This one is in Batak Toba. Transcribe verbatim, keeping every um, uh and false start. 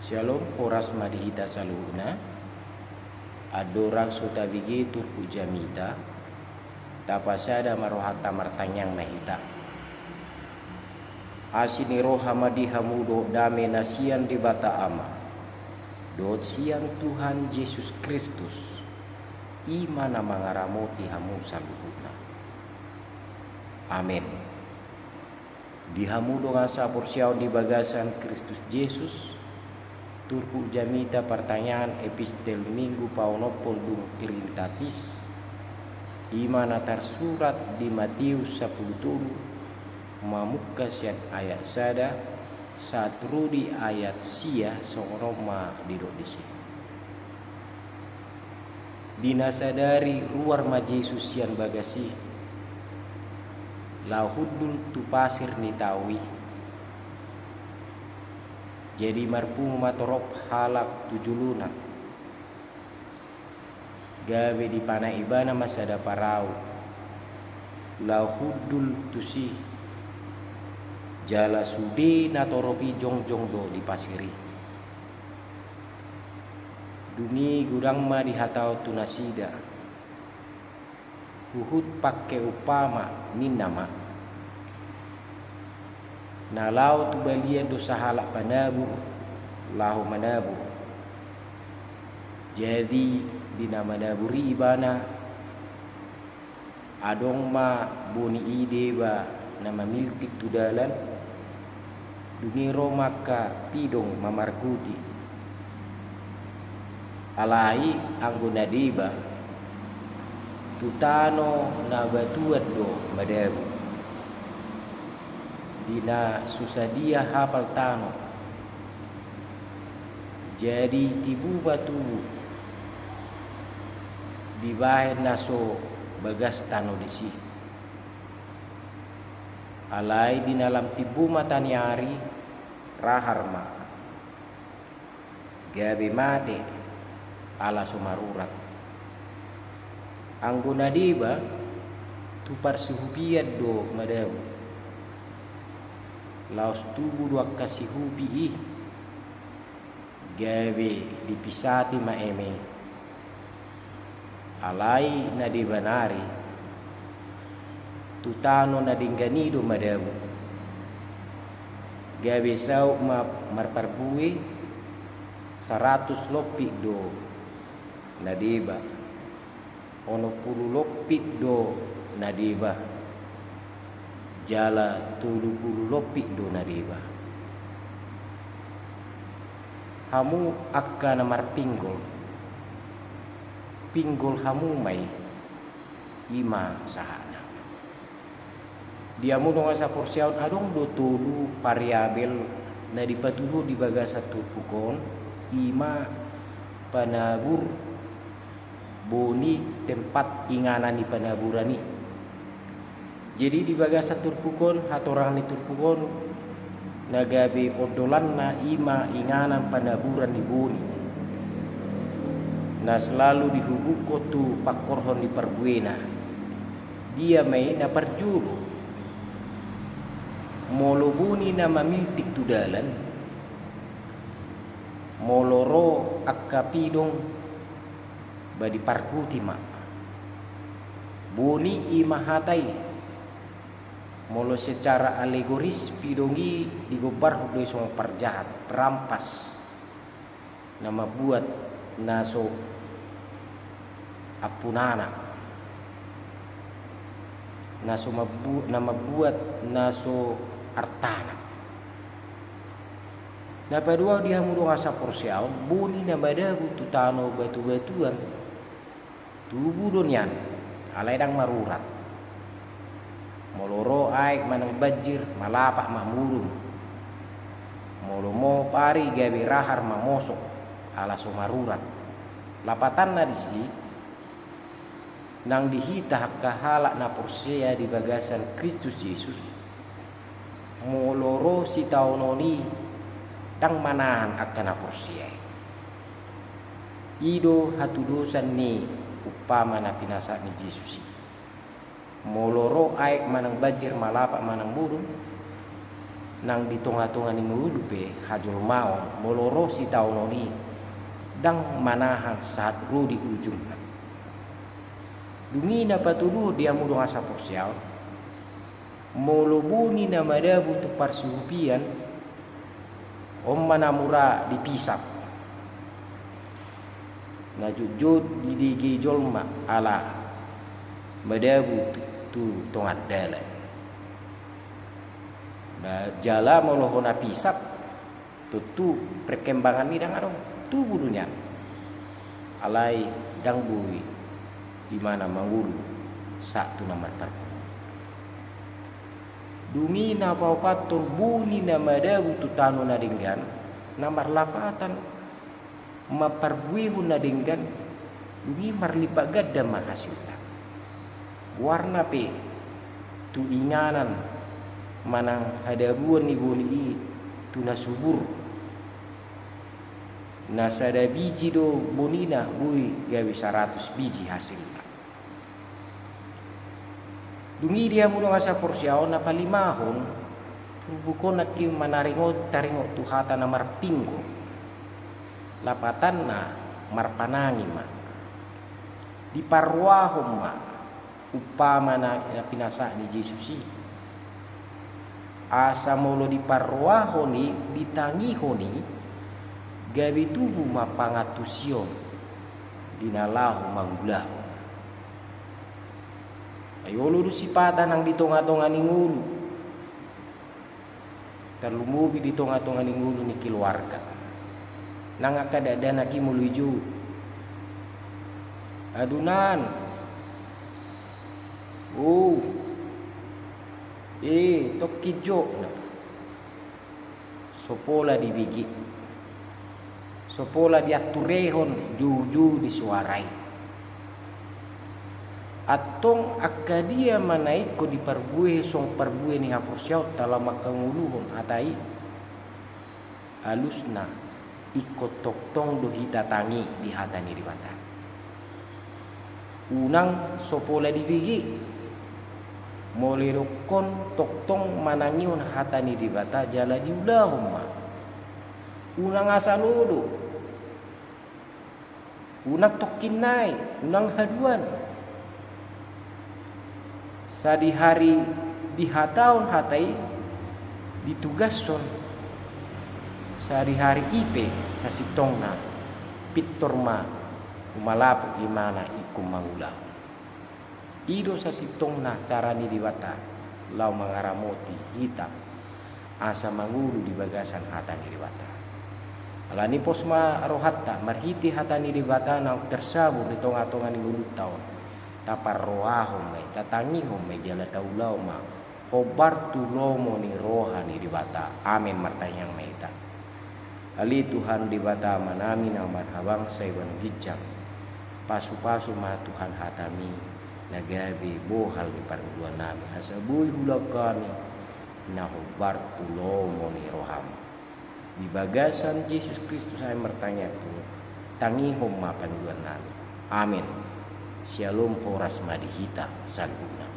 Syalom, horas ma di hita saluhutna. Andorang so tabege turpuk jamita, tapasada ma rohanta martangiang ma hita. Asi ni roha ma di hamu dohot dame na sian Debata Ama dohot sian Tuhan Jesus Kristus, i ma na mangaramoti hamu saluhutna. Amen. Di hamu dongan saporseaon di bagasan Kristus Jesus, turpuk jamita partangiangan epistel Minggu paonomhon dung Trinitatis, i ma na tarsurat di Mateus sampulu tolu, mamungka sian ayat sada sahat ro di ayat sia. Songon on ma didok disi. Di na sadari ruar ma Jesus sian bagas i, laho hundul tu pasir ni tao i. Jadi marpungu ma torop halak tu jolona. Gabe dipanaek ibana ma sada parau laho hundul tusi, jala sude na torop i jongjong do di pasir i. Dung i godang ma dihatahon tu nasida, huhut pangke umpama, ninna ma. Na laho tu balian do sahalak panabur laho manabur. Jadi di na manabur i ibana, adong ma boni i deba na mamiltik tu dalan, dung i ro ma angka pidong mamarguti. Alai anggo na deba, tu tano na batuan do madabu, di na so sadia hapal tano. Jadi tibu ma tubu dibahen na so bagas tano disi. Alai di na lam timbo mataniari, rahar ma, gabe mate ala so marurat. Anggo na deba, tu parsihupian do madabu. Laos tubu do angka sihupi i, gabe dipisati ma eme i. Alai na deba nari, tu tano na denggan i do madabu. Gabe saut ma marparbue, saratus lompit do na deba. Onom pulu lompit do na deba, jala tolu pulu lompit do na deba. Hamu angka na marpinggol, pinggol hamu ma i, i ma sahatna. Di hamu dongan saporseaon, adong do tolu variabel na dipatuduhon di bagasan turpuk on, i ma panabur, boni, tempat inganan ni panaburan i. Jadi di bagasan turpuk on, hatorangan ni turpuk on, na gabe ondolanna i ma inganan panaburan ni boni, na selalu dihubungkon tu pangkorhon ni parbuena. Dia ma i? Na parjolo, molo boni na mamiltik tu dalan, molo ro angka pidong, ba diparguti ma. Boni i ma hata i. Molo secara alegoris, pidong i digombarhon do i songon parjahat, perampas, na mambuat na so ampunana, na so mambu-, na mambuat na so artana. Na paduahon, di hamu dongan saporseaon, boni na madabu tu tano batubatuan, tubu do nian, alai ndang marurat. Molo ro aek manang banjir, malapak ma mudun. Molo mohop ari, gabe rahar ma mosok, ala so marurat. Lapatanna disi, nang di hita angka halak na porsea di bagasan Kristus Jesus, molo ro sitaonon i, ndang manahan angka na porsea i. I do hatudosan ni umpama na pinasahat ni Jesus i. Molo ro aek manang banjir, malapak manang mudun, Nang di tonga-tonga ni ngolu pe hajolmaon, molo ro sitaonon i, ndang manahan sahat ro di ujungna. Dung i na patoluhon di hamu dongan saporseaon, molo boni na madabu tu parsuhupian, on ma na mura dipisap. Na jotjot didege jolma ala madabu tu, tu tongan dalan. Ba, jala molo hona pisap, tontu perkembangan i ndang adong, tubu do nian. Alai ndang boi imana mangolu sahat tu na marparbue. Dung i na paopathon, boni na madabu tu tano na denggan, na marlapatan mamparbuehon na denggan, dung i marlipat ganda ma hasilna. Goarna pe tu inganan manang hadabuan ni boni i tu na subur. Na sada biji do bonina, boi gabe saratus biji hasilna. Dung i di hamu dongan saporseaon, na palimahon, turpuk on nangkin manaringot, taringot tu hata na marpinggo. Lapatanna marpanangi ma. Diparrohahon ma umpama na, na pinasahat ni Jesus i. Asa molo diparrohahon i, ditangihon i, gabe tubu ma pangantusion di na laho mangulahon. Ai olo do sipata nang di tonga-tonga ni ngolu, tarlumobi di tonga-tonga ni ngolu ni keluarga. Nang angka dakdanak i molo dijou, adonan, o, e, tongkin jo, na. So pola dibege, so pola dianturehon joujou ni soara i. Antong angka dia ma na ingkon diparbuehon songon parbue ni haporseaonta laho mangkangoluhon hata i? Alusna, ingkon tongtong do hita tangi di hata ni Debata. Unang so pola dibege. Molo didokkon tongtong manangihon hata ni Debata jala diulahon ma. Unang asa lodo. Unang tongkin nai, unang haduan. Sadihari dihatahon hata i, ditugashon, sadihari i pe sasintongna pintor ma humalapuk imana ingkon mangulahon. I do sasintongna cara ni Debata laho mangaramoti hita asa mangolu di bagasan hata ni Debata. Alani pos ma rohanta marhite hata ni Debata naung tersabur di tonga-tonga ni ngolunta on. Taparrohahon ma i, tatangihon ma i jala taulahon ma hombar tu lomo ni roha ni Debata. Amen. Martangiang ma hita. Ale Tuhan Debata Amanami na marhabangsa i bahen ginjang, pasu-pasu ma Tuhan hatami na gabe bohal ni parngoluannami, asa boi huulahon hami na hombar tu lomo ni roham. Di bagasan Jesus Kristus hami martangiang, tangihon ma pangoluannami. Amen. Syalom, horas ma di hita saluhutna.